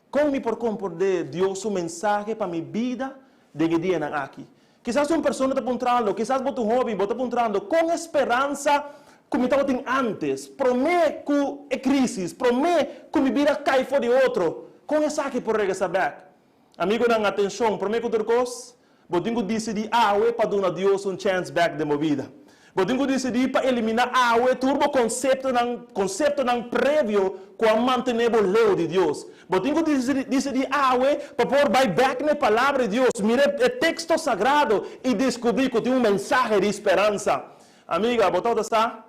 Kon mi por komprondé Dios su mensahe pa mi bida den e dianan aki? Kisas un persona ta puntrando, kisas bo ta un hóben, bo ta puntrando, Kon e speransa ku mi tabatin ántes, promé ku e krísis, promé ku mi bida kai for di otro, kon esaki por regresá bèk? Amigunan, atenshon! Promé ku tur kos, Bo tin ku disidí awe pa duna Dios un chèns bèk den bo bida. Bo tin ku disidí pa eliminá awe tur bo konseptonan, konseptonan previo ku a mantené bo leu di Dios. Bo tin ku disidí awe pa por bai bèk na e Palabra di Dios, mira e teksto sagrado i deskubrí ku tin un mensahe di speransa. Amiga, bo tabata sa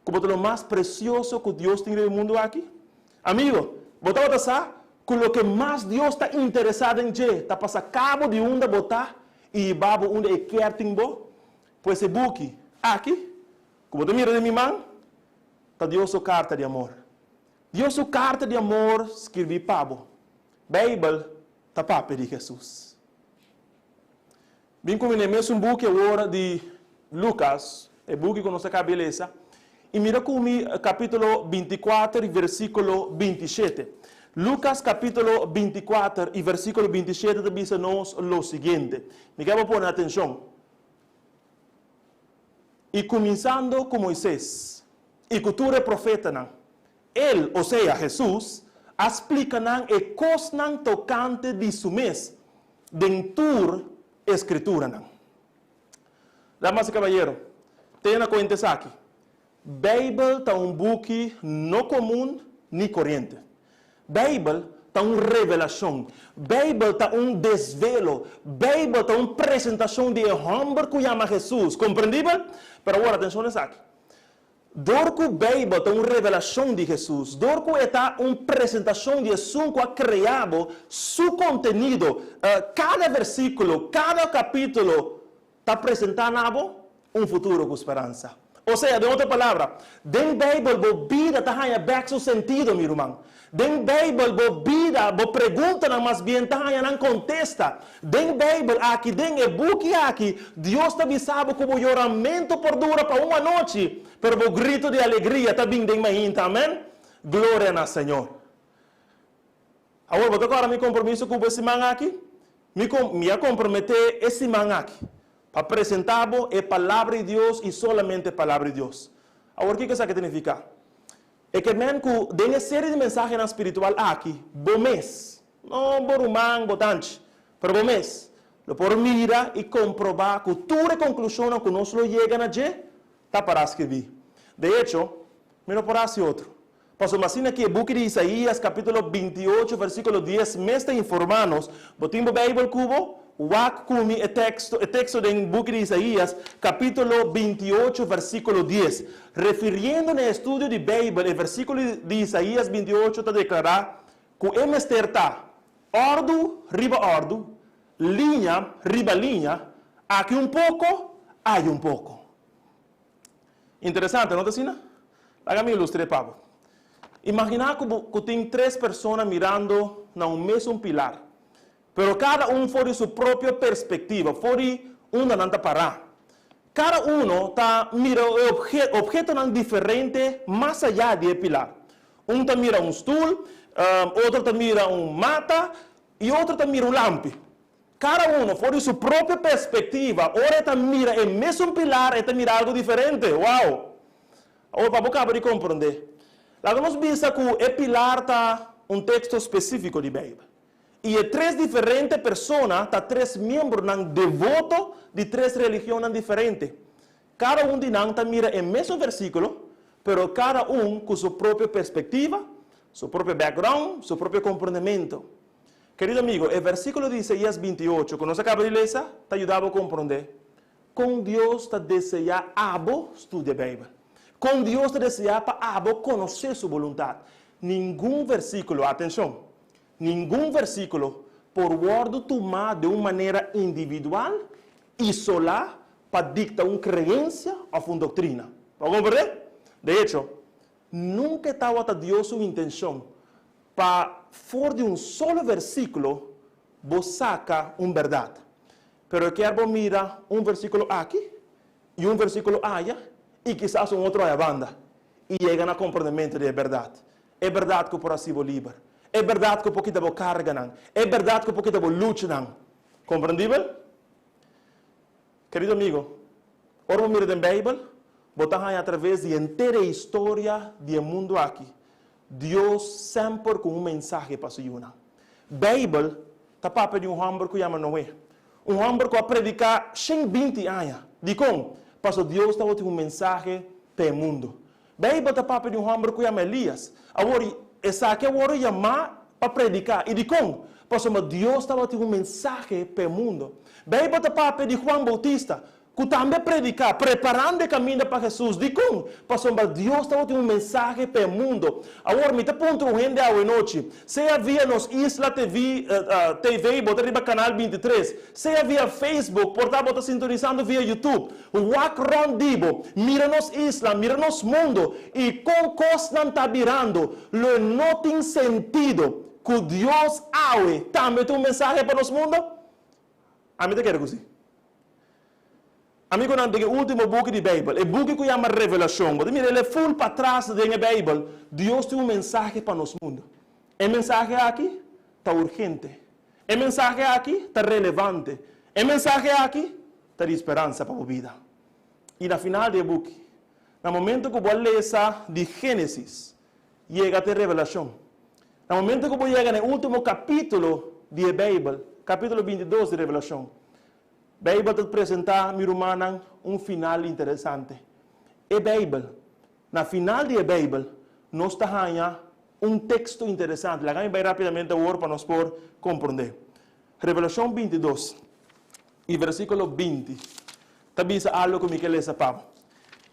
ku bo ta lo mas presioso ku Dios tin riba e mundu aki? Amigo, bo tabata sa ku loke mas Dios ta interesá den dje ta pa saka bo di unda bo ta i hiba bo unda e kier tin bo? Pues e buki aki ku bo ta mira den mi man ta Dios su karta di amor. Dios su karta di amor skirbí pa bo. Beibel ta papia di Hesus. Bin ku mi na e mesun buki awor di Lukas, e buki ku nos a kaba di lesa, i mira ku mi kapítulo 24 i versíkulo 27. Lukas kapítulo 24 i versíkulo 27 ta bisa nos lo siguiente. Mi ke bo pone atenshon. I kuminsando ku Moises i ku tur e profetanan, El, osea Hesus, a splika nan e kosnan tokante di su mes den tur. Eskrituranan. Damas i kabayero, tene na kuenta esaki, Beibel ta un buki no komun ni koriente. Beibel ta un revelashon. Beibel ta un desvelo. Beibel ta un presentashon di e hòmber ku yama Hesus. Komprendibel? Pero awor, atenshon na esaki. Dor ku Beibel ta un revelashon di Hesus, dor ku e ta un presentashon di esun ku a krea bo, su kontenido, kada versíkulo, kada kapítulo, ta presentá na bo un futuro ku speransa. Osea, den otro palabra, den Beibel bo bida ta haña bèk su sentido, mi ruman. Den Beibel bo bida, bo preguntanan mas bien ta haña nan kontesta. Den Beibel, aki den e buki aki, Dios ta bisa bo ku bo yoramentu por dura pa un anochi, pero bo gritu di alegria ta bin den mainta. Amen? Gloria na Señor. Awor, bo ta kòrda mi kompromiso ku bo e siman aki? Mi mi a komprometé e siman aki pa presentá bo e Palabra di Dios i solamente e Palabra di Dios. Awor, kiko esaki ta nifiká? E ke men ku den e serie di mensahenan spiritual aki, bo mes, no bo ruman, bo tanchi, pero bo mes, lo por mira i komprobá ku tur e konklushonnan ku nos lo yega na dje ta pará skirbí. De echo, mi no por hasi otro. Pasobra asina ki e buki di Isaías kapítulo 28 versíkulo 10 mes ta informá nos, bo tin bo Beibel ku bo? Wak ku mi e teksto, e teksto den buki di Isaías, kapítulo 28, versíkulo 10. Refiriendo na e estudio di Beibel, e versíkulo di Isaías 28 ta deklará ku e mester ta òrdu riba òrdu, liña riba liña, aki un poko, aya un poko. Interesante, no ta asina? Laga mi ilustr'é pa bo. Imaginá ku bo ku tin tres persona mirando na un mesun pilar. Pero kada un for di su propio perspektiva, for di unda nan ta pará. Kada uno ta mira e obhetonan diferente mas ayá di e pilar. Un ta mira un stul, otro ta mira un mata i otro ta mira un lampi. Kada uno for di su propio perspektiva, ora e ta mira e mesun pilar e ta mira algu diferente. Wow! Awor pa bo kaba di komprondé, laga nos bisa ku e pilar ta un teksto spesífiko di Beibel. I e tres diferente persona ta tres miembronan devoto di tres religionnan diferente. Kada un di nan ta mira e mesun versíkulo, pero kada un ku su propio perspektiva, su propio background, su propio komprondementu. Kerido amigo, e versíkulo di Isaías 28 ku nos a kaba di lesa ta yuda bo komprondé kon Dios ta deseá abo studia Beibel, kon Dios ta deseá pa abo konosé su boluntat. Ningun versíkulo, atenshon, Ningun versíkulo por wòrdu tumá den un manera individual, isolá, pa dikta un kreensia òf un doktrina. Bo a komprendé? De echo, nunka e tabata Dios su intenshon pa for di un solo versíkulo bo saka un bèrdat. Pero e kier bo mira un versíkulo aki i un versíkulo aya i kisas un otro aya banda i yega na komprendementu di e bèrdat. E bèrdat ku por hasi bo liber. E bèrdat ku por kita bo karganan. E bèrdat ku por kita bo luchanan. Komprendibel? Kerido amigo, ora bo mira den Beibel, bo ta haña atraves di henter e historia di e mundu aki, Dios semper ku un mensahe pa su yunan. Beibel ta papia di un hòmber ku yama Noe. Un hòmber ku a prediká 120 aña. Dikon? Pasobra Dios tabatin un mensahe pa e mundu. Beibel ta papia di un hòmber ku yama Elias. Awor, esaki a wòrdu yamá pa prediká. I dikon? Pasobra Dios tabatin un mensahe pa e mundu. Beibel ta papia di Juan Boutista, ku tambe a prediká, preparando e kaminda pa Hesus. Dikon? Pasobra Dios tabatin un mensahe pa e mundu. Awor, mi ta puntra un hende awenochi, sea via nos Isla TV, TV, bo ta riba kanal 23, sea via Facebook, por ta bo ta sintonisando via YouTube, Wak rond di bo, mira nos isla, mira nos mundo i kon kosnan ta birando, lo no tin sentido ku Dios awe tambe tin un mensahe pa nos mundo? Ami ta kere ku si. Amigonan, den e ultimo buki di Beibel, e buki ku yama Revelashon, bo ta mira el e ful patras den e Beibel, Dios tin un mensahe pa nos mundo. E mensahe aki ta urgente. E mensahe aki ta relevante. E mensahe aki ta di speransa pa bo bida. I na final di e buki, na momento ku bo a lesa di Génesis yega te Revelashon, na momento ku bo yega na e último kapítulo di e Beibel, kapítulo 22 di Revelashon, Beibel ta presentá, mi rumannan, un final interesante. E Beibel. Na final di e Beibel, nos ta haña un teksto interesante. Laga mi bai rápidamente awor pa nos por komprondé. Revelashon bintidos i versíkulo 20 ta bisa algu ku mi ke lesa pa bo.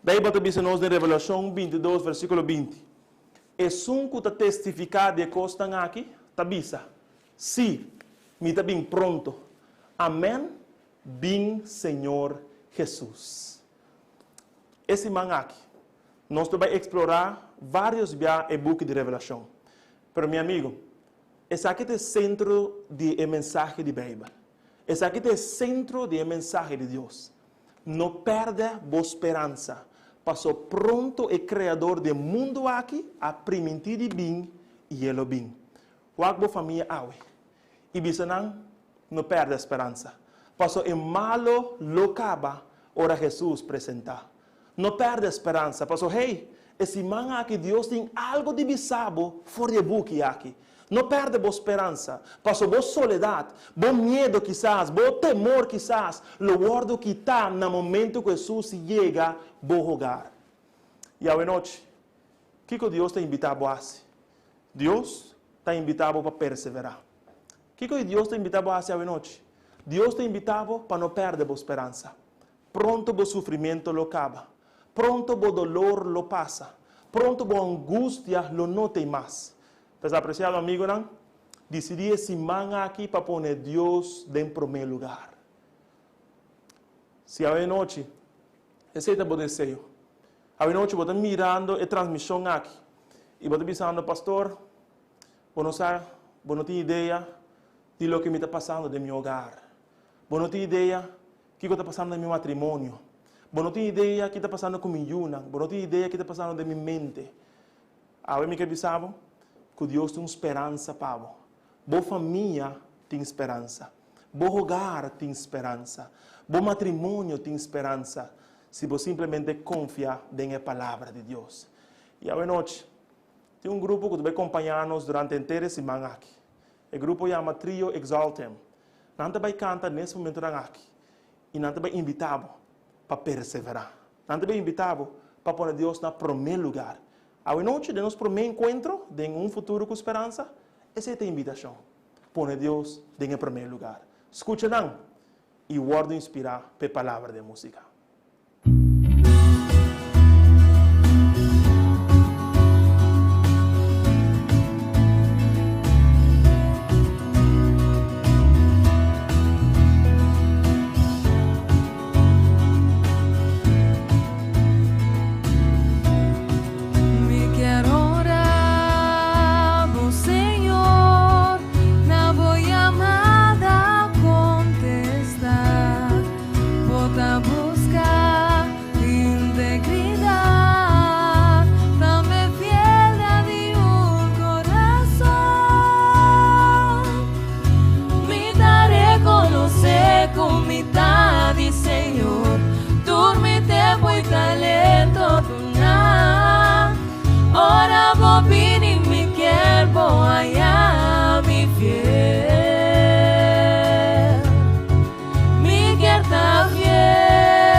Beibel ta bisa nos den Revelashon 22 versíkulo 20, Esun ku ta testifiká di e kosnan aki ta bisa, Sí, mi ta bin pronto. Amèn, bin Señor Hesus. E siman aki, nos ta bai eksplorá vários bia e buki di Revelashon. Pero mi amigu, esaki ta e sentro di e mensahe di Beibel. Esaki ta e sentro di e mensahe di Dios. No pèrdè bo speransa, paso pronto e Kreador di e mundu aki a primintí di bin i e lo bin. Wak bo famia awe i bisa nan, No pèrdè speransa, paso e malo lo kaba ora Hesus presentá. No pèrdè speransa, paso hey, e siman aki Dios tin algu di bisa bo for di e buki aki. No pèrdè bo speransa, paso bo soledat, bo miedo kisas, bo temor kisas lo wòrdu kitá na momentu ku Hesus yega bo hogar. I awe nochi, kiko Dios ta invitá bo hasi? Dios ta invitá bo pa perseverá. Kiko di Dios ta invitá bo hasi awenochi? Dios ta invitá bo pa no pèrdè bo speransa. Pronto bo sufrimentu lo kaba. Pronto bo dolor lo pasa. Pronto bo angustia lo no t'ei mas. Pues apresiado amigunan, disidí e siman aki pa pone Dios den promé lugar. Si awenochi esei ta bo deseo, Awenochi bo ta mirando e transmishon aki i bo ta bisando, Pastor, bo no sa, bo no tin idea di loke mi ta pasando den mi hogar. Bo no tin idea kiko ta pasando den mi matrimonio. Bo no tin idea ki ta pasando ku mi yunan. Bo no tin idea ki ta pasando den mi mente. Awe mi ke bisa bo ku Dios tin un speransa pa bo. Bo famia tin speransa. Bo hogar tin speransa. Bo matrimonio tin speransa si bo simplemente konfia den e Palabra di Dios. I awenochi, tin un grupo ku ta bai kompañá nos durante henter e siman aki. E grupo yama Trio Exaltem. Nan ta bai kanta nes momentunan aki i nan ta bai invitá bo pa perseverá. Nan ta bai invitá bo pa pone Dios na promé lugar. Awenochi, den nos promé enkuentro den Un Futuro ku Speransa, esei ta e invitashon, pone Dios den e promé lugar. Skucha nan i wòrdu inspirá pa e palabra den músika. Mi kier honra bo Señor, na bo yamada contesta. Bo ta busca integridad, tambe fieldad di un corazon. Mi ta reconoce cu mi ta di Señor, tur mi tempo y talento duna. Ora bo bini mi kier bo haya mi fiel. Mi kier ta fiel.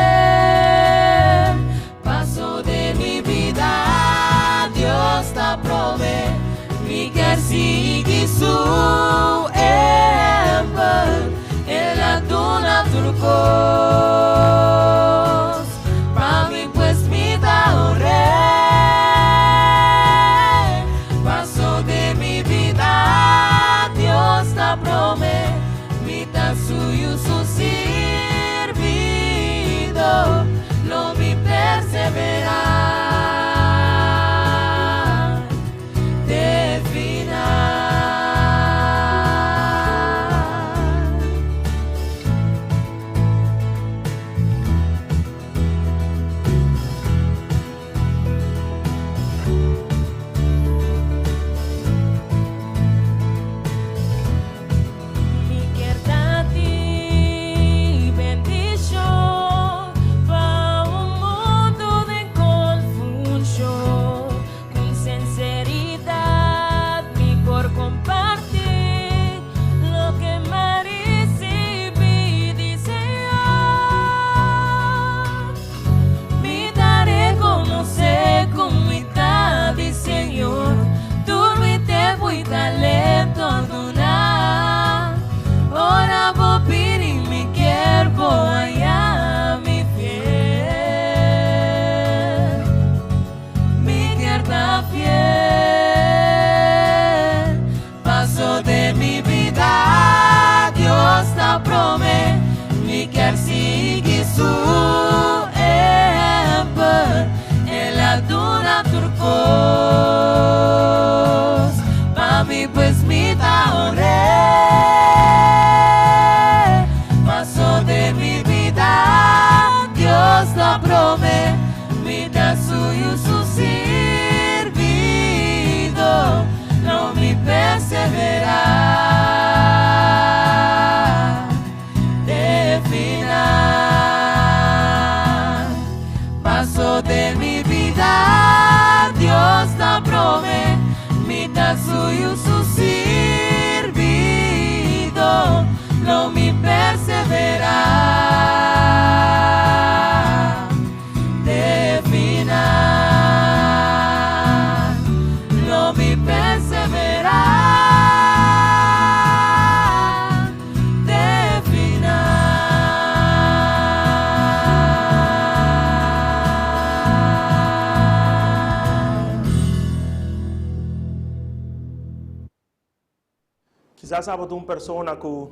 Kisas abo ta un persona ku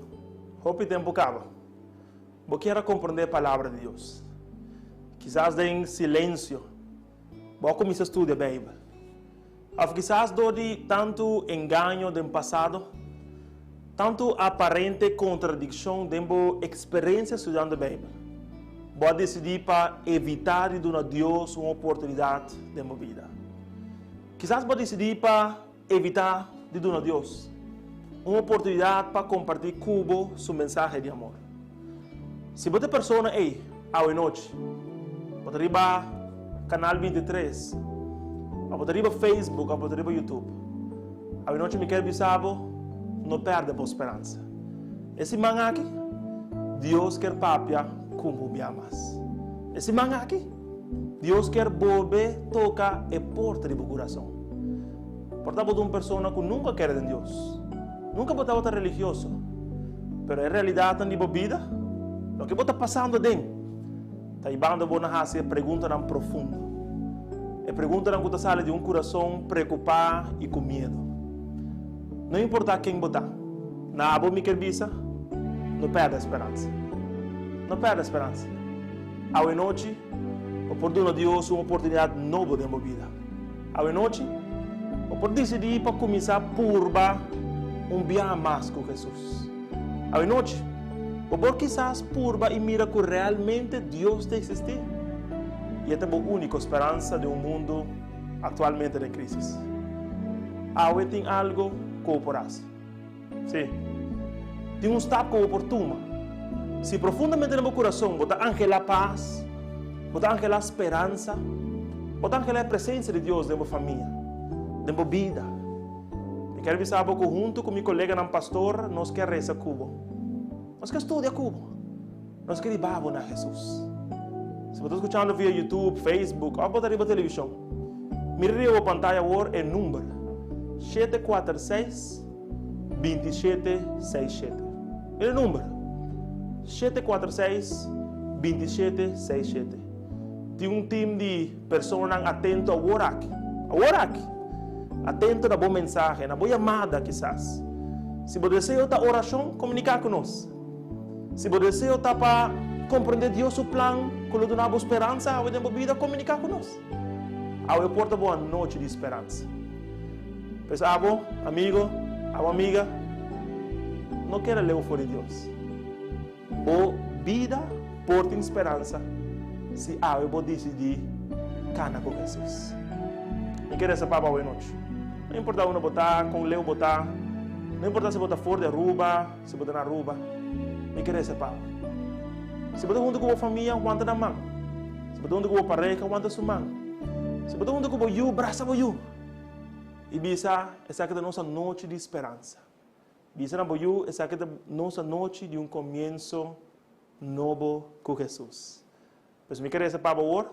hopi tempu kaba bo kier a komprondé e Palabra di Dios. Kisas den silensio bo a kuminsá studia Beibel. Òf kisas dor di tantu engaño den pasado, tantu aparente kontradikshon den bo eksperensia studiando Beibel, bo a disidí pa evitá di duna Dios un oportunidat den bo bida. Kisas bo a disidí pa evitá di duna Dios un oportunidat pa kompartí ku bo su mensahe di amor. Si bo ta e persona ei, awe nochi, bo ta riba Kanal 23, òf bo ta riba Facebook òf bo ta riba YouTube, awe nochi mi kier bisa bo, no pèrdè bo speransa. E siman aki, Dios kier papia ku bo bia mas. E siman aki, Dios kier bolbe toka e porta di bo kurason. Por ta bo ta un persona ku nunka kere den Dios. Nunka bo tabata religioso. Pero e realidatnan di bo bida, loke bo ta pasando aden, ta hibando bo na hasi e preguntanan profundo. E preguntanan ku ta sali di un kurason preokupá i ku miedu. No importá ken bo ta, na abo mi ker bisa, no pèrdè speransa. No pèrdè speransa. Awe nochi, bo por duna Dios un oportunidat nobo den bo bida. Awe nochi, bo por disidí pa kuminsá purba un biaha mas ku Hesus. Awe nochi, bo por kisas purba i mira ku realmente Dios ta eksistí i e ta bo úniko speransa den un mundu aktualmente den krísis. Awe tin algu ku bo por hasi. Sí. Tin un stap ku bo por tuma. Si profundamente den bo kurason bo ta anhelá pas, bo ta anhelá speransa, bo ta anhelá e presensia di Dios den bo famia, den bo bida, mi kier bisa bo ku huntu ku mi koleganan pastor nos kier resa ku bo. Nos kier studia ku bo. Nos kier hiba bo na Hesus. Si bo ta skuchando via YouTube, Facebook òf bo ta riba televishon, mira riba bo pantaya awor e number, 746 2767. Mira e number, 746 2767. Tin un tim di personanan atento awor aki, awor aki, atento na bo mensahe, na bo yamada kisas. Si bo deseo ta orashon, komuniká ku nos. Si bo deseo ta pa komprendé Dios su plan ku lo duna bo speransa awe den bo bida, komuniká ku nos. Awe por ta bo anochi di speransa. Pues abo, amigo, abo amiga, no keda leu for di Dios. Bo bida por tin speransa si awe bo disidí kana ku Hesus. Mi ke resa pa bo awe nochi. No importa unda bo ta, kon leu bo ta, no importa si bo ta for di Aruba, Si bo ta na Aruba, mi ke resa pa bo. Si bo ta huntu ku bo famia, wanta nan man. Si bo ta huntu ku bo pareha, wanta su man. Si bo ta huntu ku bo yu, brasa bo yu. I bisa, Esaki ta nos anochi di speransa. Bisa na bo yu, Esaki ta nos anochi di un komienso nobo ku Hesus. Pues mi ke resa pa bo awor,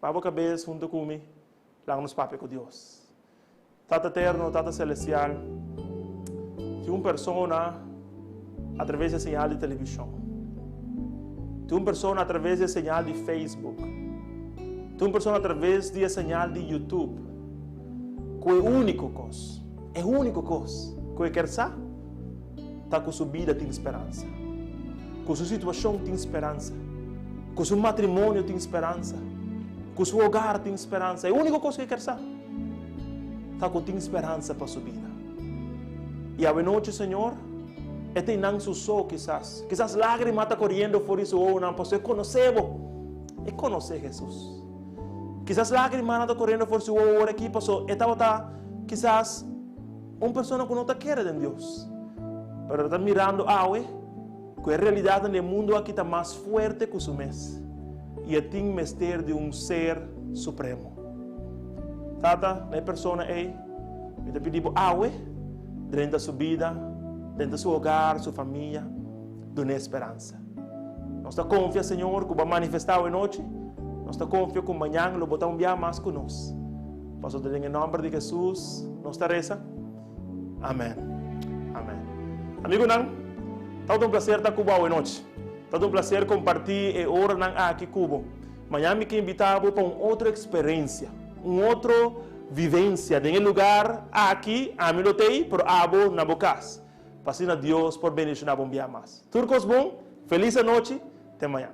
pa bo kabes huntu ku mi, laga nos papia ku Dios. Tata Eterno, Tata Celestial, tin un persona a traves di e señal di televishon, tin un persona a traves di e señal di Facebook, tin un persona a traves di e señal di YouTube, ku e úniko kos, e úniko kos ku e ker sa ta ku su bida tin speransa, ku su situashon tin speransa, ku su matrimonio tin speransa, ku su hogar tin speransa. E úniko kos ku e ker sa. Ta ku tin speransa pa su bida. I awenochi, Señor, e ta einan su so kisas. Kisas lágrima ta koriendo for di su owonan pasobra e konosé Bo. E konosé Hesus. Kisas lágrimanan ta koriendo for di su wowo ora aki pasobra e tabata kisas un persona ku no ta kere den Dios. Pero e ta mirando awe ku e realidatnan di e mundu aki ta mas fuerte ku su mes i e tin mester di un ser supremo. Tata, na e persona ei, mi ta pidi Bo awe, drenta su bida, drenta su hogar, su famia, dun'é speransa. Nos ta konfia, Señor, ku Bo a manifestá awe nochi. Nos ta konfia ku mañan lo Bo ta un bia mas ku nos. Pasobra den e nòmber di Hesus nos ta resa. Amèn. Amèn. Amigunan, tabata un plaser ta ku bo awe nochi. Tabata un plaser kompartí e oranan aki ku bo. Mañan mi ke invitá bo pa un otro eksperensia, un otro vivensia. Den e lugar aki ami lo t'ei, pero abo na bo kas. Pa asina Dios por bendishoná bo un bia mas. Tur kos bon, felis anochi, te mañan.